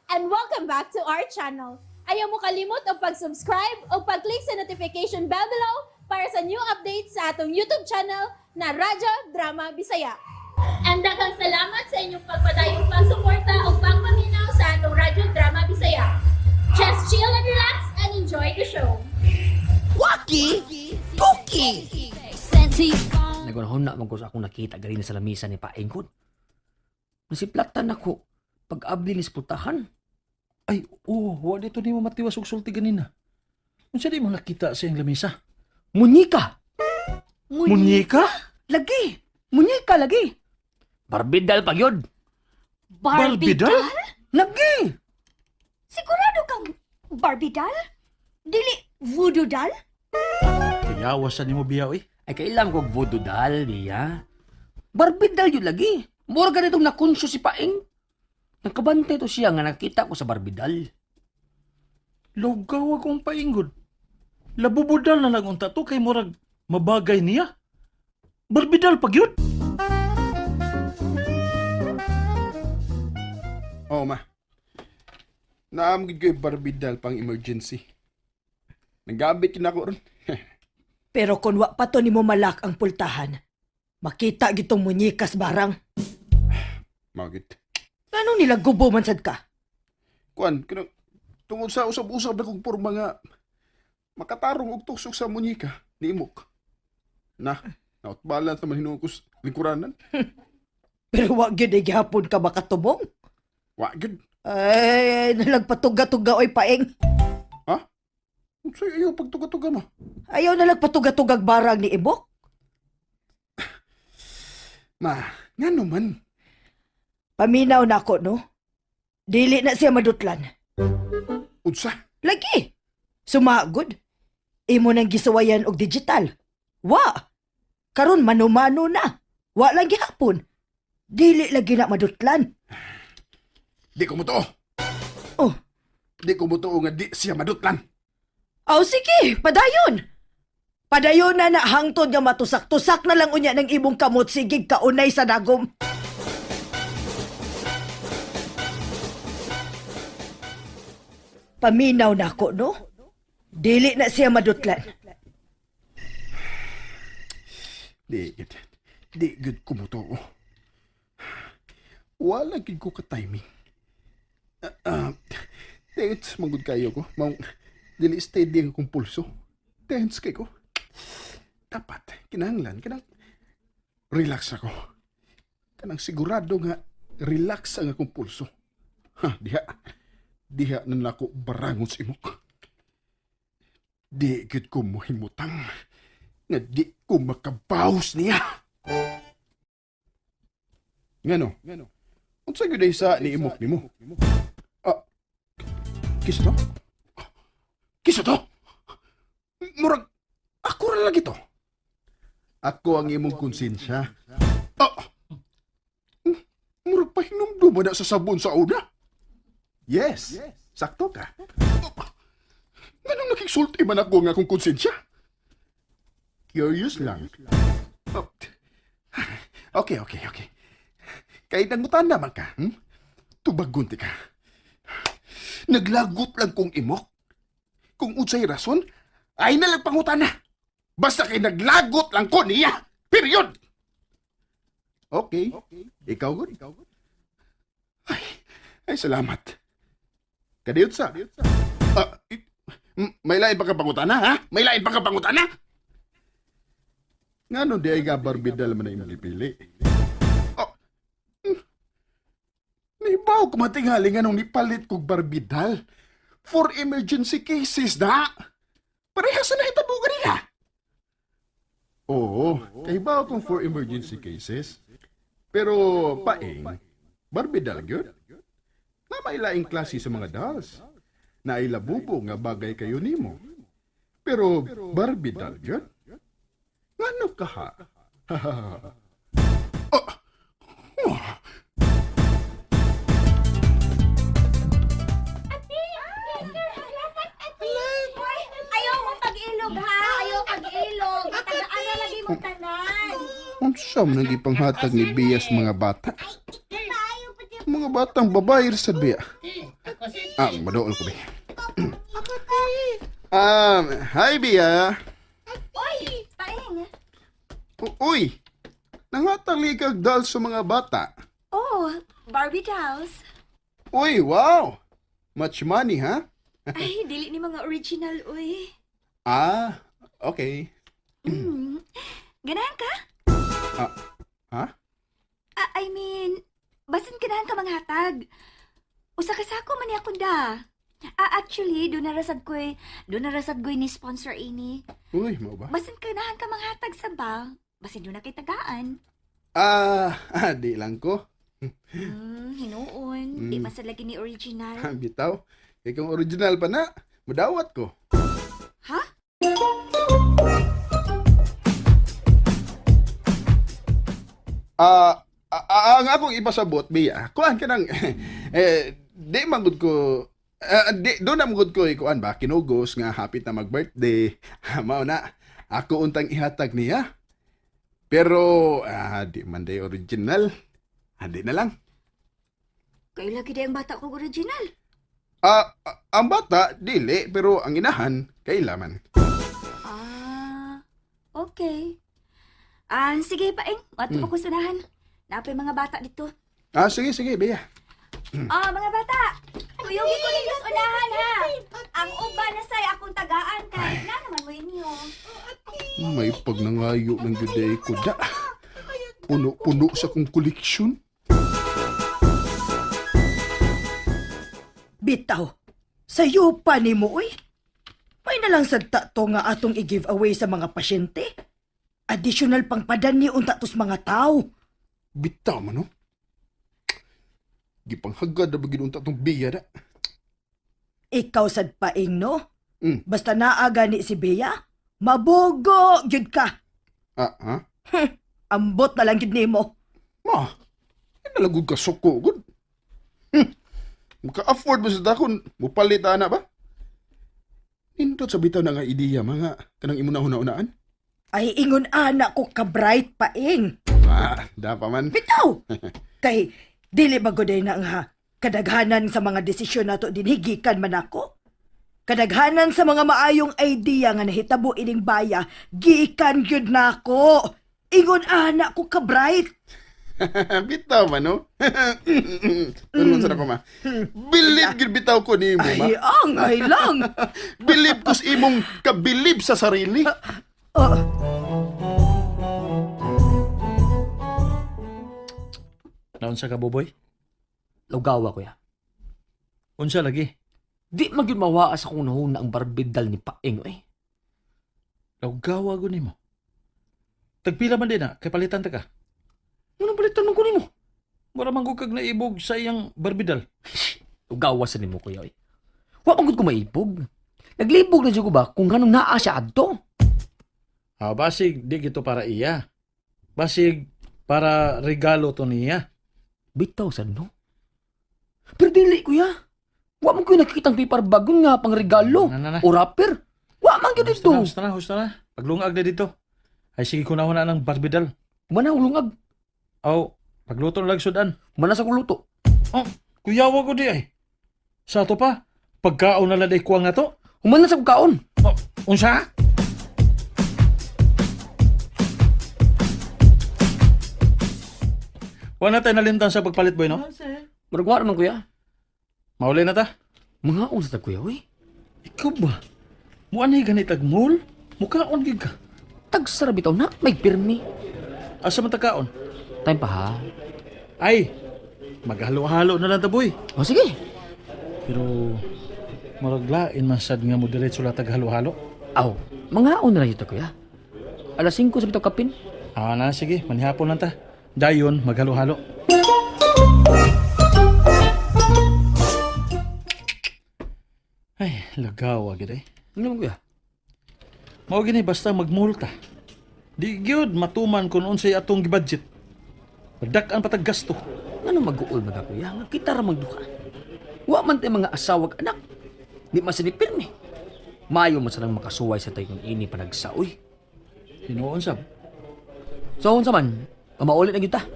And welcome back to our channel. Ayaw mo kalimot og pag-subscribe o pag-click sa notification bell below para sa new updates sa atong YouTube channel na Radyo Drama Bisaya. And daghang salamat sa inyong pagpadayong pagsuporta o pagpaminaw sa atong Radyo Drama Bisaya. Just chill and relax and enjoy the show. Waki! Tuki! Nagunahon na man ko sa akong nakita galing sa lamisa ni Paingkod. Nasiplatan ako pag-abli ni sa putahan. Ay, oo, wa dito ni mo matiwas og sulti ganina. Unsa di mo nakita sa iyang lamisa? Munyika! Munyika? Lagi! Munyika lagi! Barbidal pag yun! Barbie doll? Lagi! Sigurado kang Barbie doll? Dili voodoo doll? Kayawas sa nimo biyaw eh. Ay kailang kog voodoo doll, biya. Barbidal yun lagi. Mura ganitong nakonsyo si Paing. Nagkabantay to siya nga nakita ko sa barbidal. Lugaw akong painggod. Labubudal na lang unta to kay murag mabagay niya. Barbidal pag yun. Oo, ma. Naam gid ko'y barbidal pang emergency. Nagabit yun ako ron. Pero kung wa pa to nimo malak ang pultahan, makita gitong munyikas barang. Magit. Anong nila gubo man sad ka? Kuan, kano, tungod sa usab-usab na kong porma nga makatarong og tusok sa munyika ni Imok. Na, nautbalance naman hinuon ko sa lingkuranan. Pero wa gyud ay gihapon ka makatubong. Wa gud. Ay, nalagpatuga-tuga oy paeng. Ha? Unsay ayaw pagtuga-tuga ma? Ayaw nalagpatuga-tugag barang ni Ibok. Ma, ngano man? Paminaw na ako, no? Dili na siya madutlan. Unsa? Lagi. Sumagod. Imo nang gisuwayan og digital. Wa. Karon mano-mano na. Wa lang gihapon. Dili lagi na madutlan. Di ko mo to. Oh. Di ko mo nga di siya madutlan. Aw sige, padayon. Padayon na na hangtod nga matusak-tusak na lang unya ng imong kamot sigig kaunay sa dagom. Paminaw na ako, no? Dili na siya madutlan. Di gud. Di gud ko mo to. Wala gid ko ka-timing. Ah, tense man gud kayo ko. Maong dili steady ang akong pulso. Tense kay ko. Dapat kinahanglan kanang relax ako. Kanang sigurado nga relax ang akong pulso. Ha, diha. Diha na nako barangon sa imok. Di gid ko mohimutang nga di ko makabaws niya. Ngano? Unsa gyud ay sa ni imok nimo? Ah, kisa to? Kisa to? Murag ako ra lagi to. Ako ang imong konsensya. Ah, murag pahinumdum mo na sa sabon sa una. Yes, sakto ka. Ah, nganong nakigsulti man ako nga akong konsensya? Curious lang. Oh. Okay. Kay nangutan naman ka, Tubagon ti ka. Naglagot lang kong imok. Kung unsay rason, ay nalang pangutana. Basta kay naglagot lang ko niya. Period. Okay. Ikaw gud. Ay, ay salamat. Kadiyot sa. Ah, may lain pa ka pangutana, ha? May lain pa ka pangutana? Ngano di ay nga barbidal man ang imong gipili? Oh, Nibaw ko matingali nga nung nipalit kog barbidal. For emergency cases na. Parehas na nahitabo kanina. Oo, kahibaw kong for emergency cases. Pero paing, barbidal gyud. Na may laing klase sa mga dolls. Na ay labubo nga bagay kayo nimo. Pero barbidal gyud. Ngano ka ha? Oh, oh. Ayaw mo pag-ilog ha! Ayaw pag-ilog! Tagaan na lagi mo tanan! Unsa man ang gipanghatag ni Bias mga bata? Mga batang babae sad biya. Ah, madool ko bi. Hi Bia. Oy, paeng. Uy. Nangatali kag dal sa mga bata. Oh, Barbie dolls. Uy, wow. Much money, ha? Ay, dili ni mga original, uy. Ah, okay. Ganahan ka? Ah, ha? Ah, I mean, basin ganahan ka manghatag. Usa ka sako man ni akong da. Ah, actually, do narasad ko'y, do narasad ko'y ni sponsor ini. Uy, mao ba? Basin ganahan ka manghatag sa ba? Basin do na kay tagaan. Ah, ah, di lang ko. Hinuon. Di man sad lagi ni original. Bitaw. Kay kung original pa na, mudawat ko. Ha? Ah, ang akong ipasabot, Bia, kuan ka nang, eh, di man gud ko, di, doon na man gud ko, kuan ba, kinugos nga hapit na mag-birthday. Mao na, ako untang ihatag niya. Pero, di man day original. Di na lang. Kay lagi di ang bata kog original. Ang bata, dili, pero ang inahan, kailaman. Ah, okay. Ah, sige paeng, ato pa ko sunahan. Napay mga bata dito. Ah, sige, sige, Bia. Ah, mga bata. Kuyugi ko ninyo sa unahan ha. Ang uban na say akong tagaan kay na naman mo inyo. May pagnangayo ng juday ko da. Puno-puno sa kong koleksyon. Bitaw, sayo pa ni mo, uy. May nalang sad ta to nga atong i-give away sa mga pasyente. Additional pang padan ni unta tos mga tao. Bitaw man, no? Gipanghagad na ba ginunta tong biya da? Ikaw sad paing, no? Mm. Basta naa gani si Bea, mabugo gyud ka. Ah, ha? Ambot na lang gyud nimo. Ma, nalagod ka suko, gud. Maka-afford ba sa dakon? Mupalit ana ba? Nindot sa bitaw na nga ideya, mga kanang imong nahuna-unaan. Ay ingon ana ko ka bright paing. Ah, da pa man. Bitaw. Kay dili ba gud na nga kadaghanan sa mga desisyon nato dinhi gikan man ako. Kadaghanan sa mga maayong idea nga nahitabo ining baya, gikan gyud nako. Ingon ana ko ka bright. Bitaw man, no? Tulungan sa ko, ma. Bilib gyud bitaw ko nimo, ma. Ay, angay lang. Bilib ko sa imong kabilib sa sarili. Oh, Naunsa ka, Buboy? Lugawa kuya. Unsa lagi? Di man gyud mawaa sa akong nahuna ang barbidal ni Paeng eh. Lawgawa ko nimo. Tagpila man din na, kay palitan ta ka. Nganong palitan man ko nimo? Mura man gud kag naibog sa iyang barbidal. Lugawa sa nimo kuya eh. Wa man gud ko maibog. Naglibog na jud ko ba kung nganong naa siya adto. Ah, basig di gito para iya. Basig para regalo to niya. Bitaw sad no. Pero dili kuya. Wa man ko nakikitang paper bag nga pang regalo Na, na, na. o wrapper. Wa man gyud Husta dito. na, husta na, husta na. Paglungag na dito. Ay sige kunahon na ng barbidal. Mana ulungag. Aw, pagluto na lang sudan. Mana sa kong luto. Oh, kuyawa ko di ay. Sa ato pa, pagkaon na lang kuwang na to. Humana sa kong kaon. Oh, unsa? Wala na tayo nalimtan sa pagpalit, boy, no? Murag wa man kuya. Mauli na ta. Mga unsa ta kuya oy. Ikaw ba? Muanay ganit ag mall? Mukaon gid ka. Tagsara bitaw na may pirmi. Asa man ta kaon? Time pa ha. Ay, maghalo-halo na lang ta, boy. O sige. Pero murag lain man sad nga mo diretso la tag halo-halo. Aw, mga na lang ito kuya. Alas 5 sa bitaw kapin. Ah, na sige, manihapon lang ta. Dayon, maghalo-halo. Ay, lagawa gid eh. Ano man kuya? Mao gini basta magmulta. Di gyud matuman kun unsay atong gibudget. Padak-an patag gasto. Ngano mag-uol ba ka, kuya? Nga kita ra magduha. Wa man tay mga asawag anak. Di man sa ni pirmi. Maayo man sanang makasuway sa tayong ini panagsaoy. Hinuon sab. So unsa man, mamaulit na gyud ta.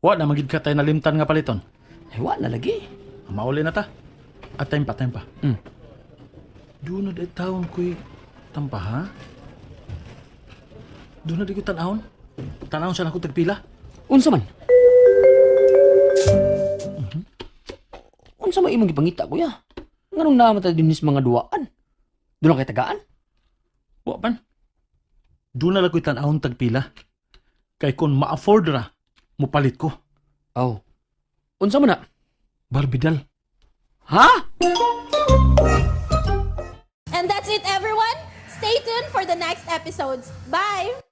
Wa na magid ka tayo nalimtan nga paliton. Ay, wa na lagi. Mauli na ta. At time pa, time pa. Doon na di taon ko'y tampa, ha? Doon na di ko tanahon. Tanahon sa ako tagpila. Unsa man? Unsa man imong gipangita, kuya? Nganong naa man ta dinhi sa mga duwaan? Doon kay tagaan? Wa pan. Doon na lang ko'y tanahon tagpila. Kay kung ma-afford ra, mupalit ko. Aw. Unsa man na? Barbidal. Ha? And that's it, everyone. Stay tuned for the next episodes. Bye!